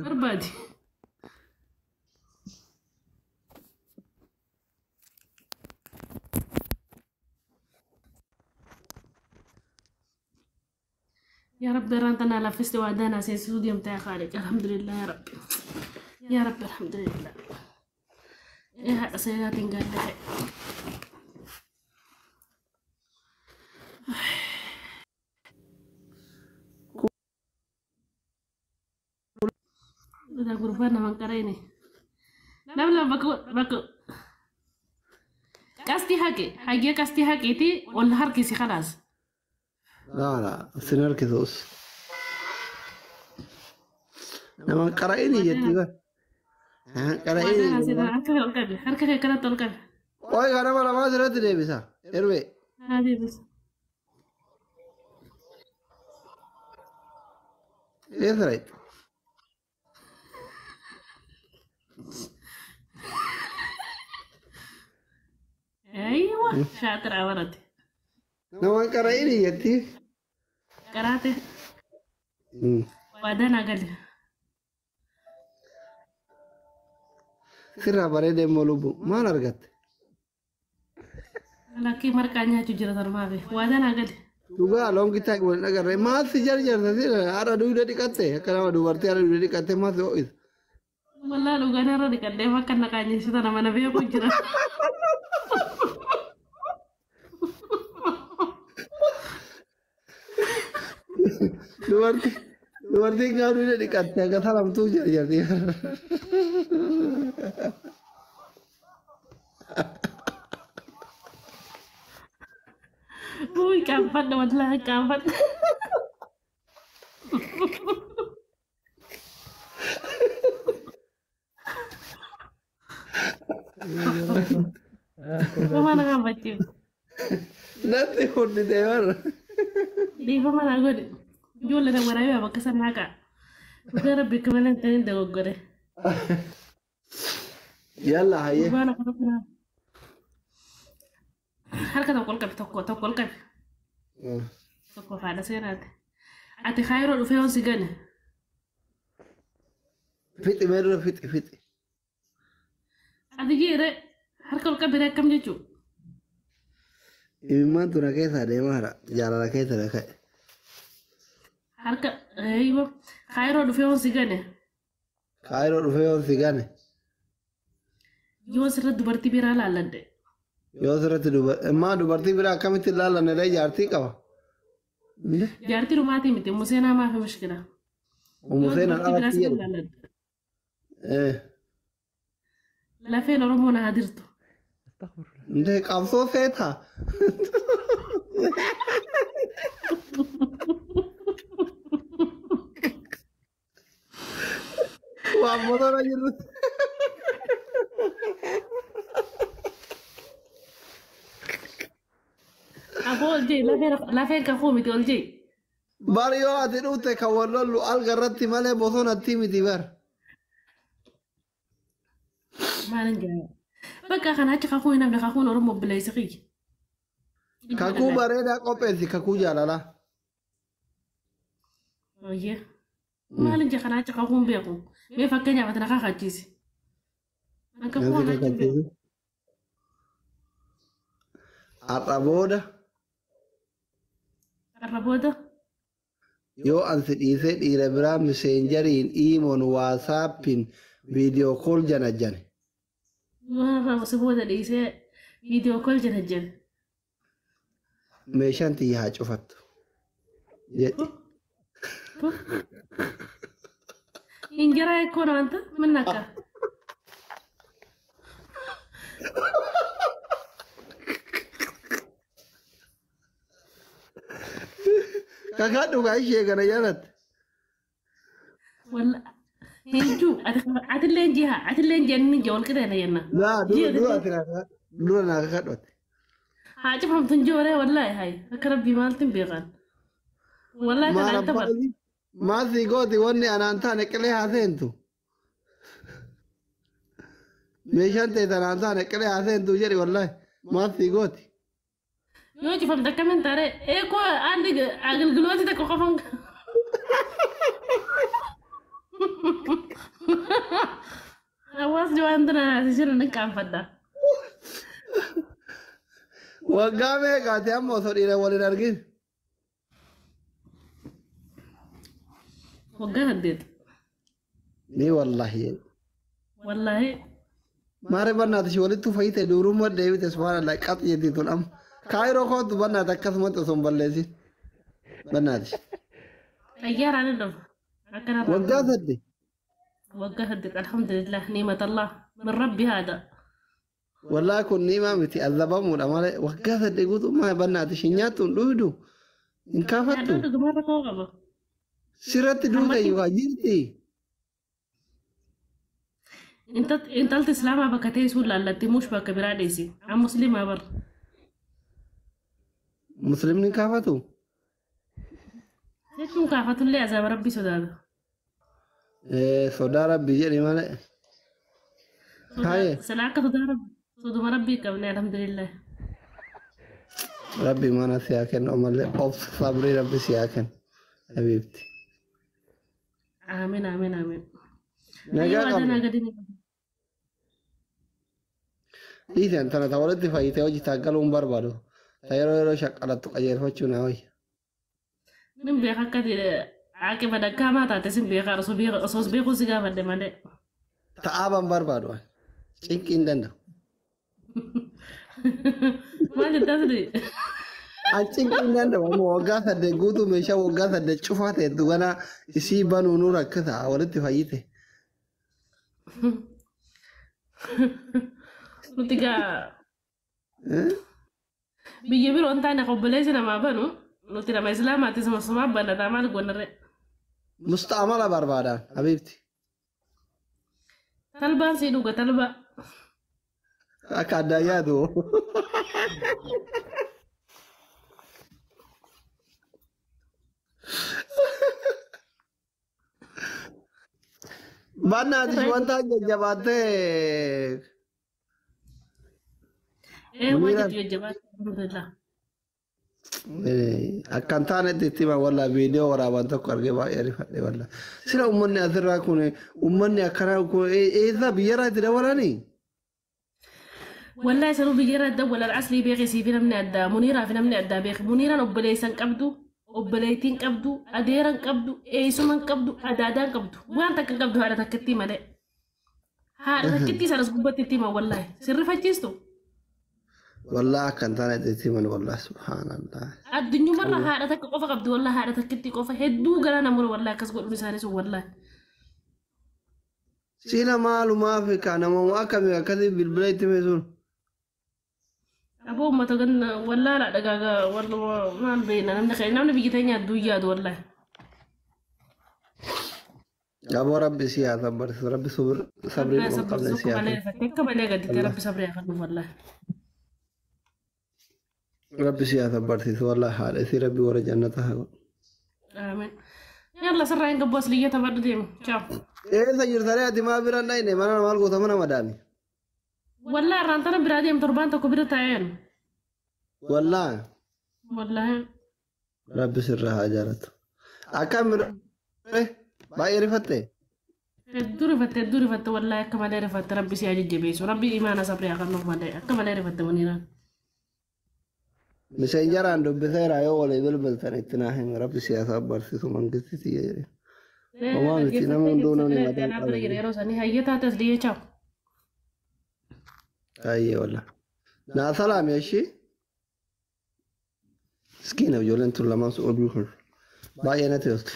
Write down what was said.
Barbaadi. Yaa Rabbi irraan tanaa laffiste waadaa naa seensisuu deemta yaa Khaaliq. Alhamdulillah yaa Rabbi. Yaa Rabbi alhamdulillah. Ee haadha seenaatiin gaadda ta'e. Udah gurbaan nama qara'ine. Namni lama bakka bakka qastii haqe hayyee qastii haqeeti ol harkisi khalaas. Laa laa sin harkisus. Nama qara'ini jetti bar. Waadaa Qara'ini. naa harka kee ol qabi harka kee kanatti ol qabi. Qoy kana nama lamaa asirratti deebisa. Erbee. Haa deebisu. Eessa right? Aywa shaatira warate. Nama qara'ini jetti. Qaraate waadaa naa gale. Sirraa bareedee immoo lubbu maal argatte? Lakkii marqaa nyaachuu jira tarmaafe waadaa naa gale. Dhugaa loongi taa'e waliin agarre maal si jarjarta sirra har'a dugda dhiqatte akka nama dubartii har'a dugda dhiqatte maal si ho'isa? Wallaa dhugaan irra dhiqadhee bakka naqaa nyeessita nama na beeku jira. Dubartii dubartiin gaafa dugda dhiqatte akka salamtuu jarjarti. Uy qaanfadha wallaahi qaanfadha. Dhiifama na qaanfachiifte. Natti hundite bara. Dhiifama naa godhi. Ijoollee na waraabee bakka sanaa qa'a. Dhugaa rabbi akka malee hin ta'in dogoggore. Yalla hayyee. Gurbaan akka tokko naa. Harka tokko ol qabi tokko tokko ol qabi. Tokko haadha seenaati. Ati kaayiroo dhufee yoon si gane. Fixi mee dura fixi fixi. Ati jeere harka ol qabire akkam jechuu? Imimmaan tuna keessaa deemaa jira jaalala keessa na ka'e. Harka eeywa kaayiroo dhufee yoon si gane. Kaayiroo dhufee yoon si gane. Yoo sirra dubartii biraa laalladhe. Yoo sirratti maa dubartii biraa akkamitti ilaallanne dha jaartii qaba. Jaartii dhumaatii miti Museenaa maafi mushkila. Yoo Museenaan dubartii biraa alatti sirra jedhu. laalladhe. Lafeen Oromoo na hadirtu. Ndee qabsoo feetaa? Waan bosona jirru. Aboo ol jee lafeen kakuu miti ol jee. Bar yoo ati dhufte kan wal lollu alga irratti malee bosonatti miti bar. Maalin jaa. Bakka kana achi kakuu hin hafne kakuun Oromoo obboleessa kiyya. Kakuu bareedaa qopheessi kakuu jaalalaa. Oyyee. Maalin jaa kana achi kakuun beeku. Mee fakkeenyaaf ati na kakachiisi. An kakuu Nyaansi ana achi hin beeku. kakachiisu. Har'a booda Har'a booda yoo an si dhiisee dhiira biraa miseenjariin iimoon waasaappiin viidiyoo kool jana jane. yoo har'a si booda dhiisee viidiyoo kool jana jane. Meeshaan tiyya haa cufattu. Jedhi. Injera እኮ ነው አንተ ምን ነካ? Kakadhu kaa ishee kana jalatti. ወላ ሄንጁ አትሌን ጂሃ አትሌን ጀን ጀ ወልቅደ ነየና Laa dura dura ati naa kakadhu. Dura naa kakadhu ati. ሀጭፈምቱን ጆሬ ወላሂ ሀይ akka rabbii maaltin beekan wallahi Maal kana abbaa tabar maal sii gooti wanni anaan taane qilee haa seentu. Meeshaan ta'e tanaan taane qilee haa seentu jedhi wallahi maal sii gooti. Yoo cufamte akkamiin taare eekoo andi agalgilooti tokko qofan. Asli waan tana naasisiin hin qaanfadha. Waggaa meeqaati amma osoo dhiira waliin argin? Waggaa 8. Ni wallahi. Wallahi. Maare bannaati si walitti fayyite duurummaa deebite subhaanallah qax jetti tun amma. Kaayiroo kootu bannaati akkasumatti osoo hin balleessin. Bannaati. Xayyaaraan hin dhufu. Akkanarraa. Waggaa 8. Waggaa 8 alhamdulillah niimatallah min rabbi haadha. Wallaahi kun niimaa miti azabamuudha malee waggaa 8 guutummaa bannaati shi nyaattu hin dhugdu hin kaafattu. Yaaddoon dhugumarra koo qaba. Sirratti duute yookaan jirti. Intalti islaamaa bakka teessuu laallatti mush bakka biraa dheessi. An musliimaa bar. Muslimni hin kaafatu. Jechuun kaafatullee azaaba rabbii sodaata. Sodaa rabbii jedhi malee. Haye. Sila akka sodaa rabbii soduma rabbii qabne alhamdulillah. Rabbi mana si haa kennu ammallee obsa sabrii rabbi si haa kennu. Habiibti. Amiin amiin amiin. Nagaa Ayyoo qabna. adanaa gadi ni qaba. Dhiisan tana ta walitti fayyitee hojii taaggaluu hin barbaadu. Ta yeroo yeroo shaqqalattu qajeelfachuu naa wayya. Nin beeka akka aaqiba dhaggaamaa taate sin beeka osoo beekuu si gaafadhe malee. Ta'aa ban barbaadu. Cinqii hin danda'u. Maal jettaa sidi? An cinqii hin danda'u. Amma waggaa 8 guutuu meeshaa waggaa 8 cufaa ta'e ganaa isii banuu nu rakkisa walitti fayyite. Nuti gaa biyya biroo hin taane obboleessi namaa banu nuti nama islaamaatti sama sumaa banataa maal goonarre. Musta'amala barbaadaan habiibti. Talbaan sii dhuga talba. Akka addaan yaadu. Bannaati wanta jajjabaattee. Ee waan Muniiraan. jettu jajjabaatti alhamdulillah. Akkan taanetti itti hima wallaa viidiyoo waraaban tokko argee baay'ee rifadhe wallaa. Sila uummanni asirraa kun uummanni akkanaa kun eessa biyyarraa itti dabalanii? Wallahi sanuu biyyarraa dawwalan aslii beekisii fi namni addaa Muniiraa fi namni addaa beeki. Muniiraan obboleessan qabdu, obboleettiin qabdu, adeeran qabdu, eessuman qabdu, adaadaan qabdu. Waan takka hin qabdu haadha takkittii malee. Haadha takkittii sanas gubbatti itti hima wallahi. Sirrifachiistu. Wallaa akkan taanetti itti himan wallaa subhaanallah. Addunyumarra haadha takka qofa qabdu wallahi haadha takkittii qofa hedduu garaa namura wallahi akkas godhuun isaanii sun wallahi. Sila maalumaaf ka namoota akkamii akkasii bilbila itti hime sun. Aboo uummata ganna wallaala dhagaagaa maal beekna namni namni biyya teenya adduu yaadu wallahi. Aboo rabbi si haa sabbarsiisu rabbi sabrii Rabbi dhuma hin qabne sabbarsiisu si akka haa malee kennu. rifatte akka malee gaddite rabbi sabrii haa kennu wallahi. Rabbi si haa sabbarsiisu wallaahi haadha isii rabbi warra jannata haa godhu. Amiin. Yalla sirraa hin gabbu asliyyee taphadhu deemi. Ciao. Eessa jirtanii ati maa bira hin dhayne mana maal goota mana madaami? Wallahi irraan tana biraa deemu torbaan tokko bira taa'een. Wallaahi. Wallahi. Rabbi sirraa haa jaalatu. Akkam baay'ee rifatte? Hedduu rifatte hedduu rifatte wallahi akka malee rifatte rabbi si haa jajjabeessu rabbi imaana sabrii haa kennuuf malee akka malee rifatte Muniiraan. Miseenjaraan dubbiseera yoo walii bilbiltan itti naa himi rabbi siyaasaa barsiisu mangisti tiyya jedhe. Homaa miti nama hunduu namni mataan Dhaggeeffattee qabu. yeroo sanii hayyee taate asliyyee ciao. Ayyee wallaahi. Naa salaami ishii. Miskiina ijoolleen tun lamaan sun oduu kun. Baay'ee natti tolti.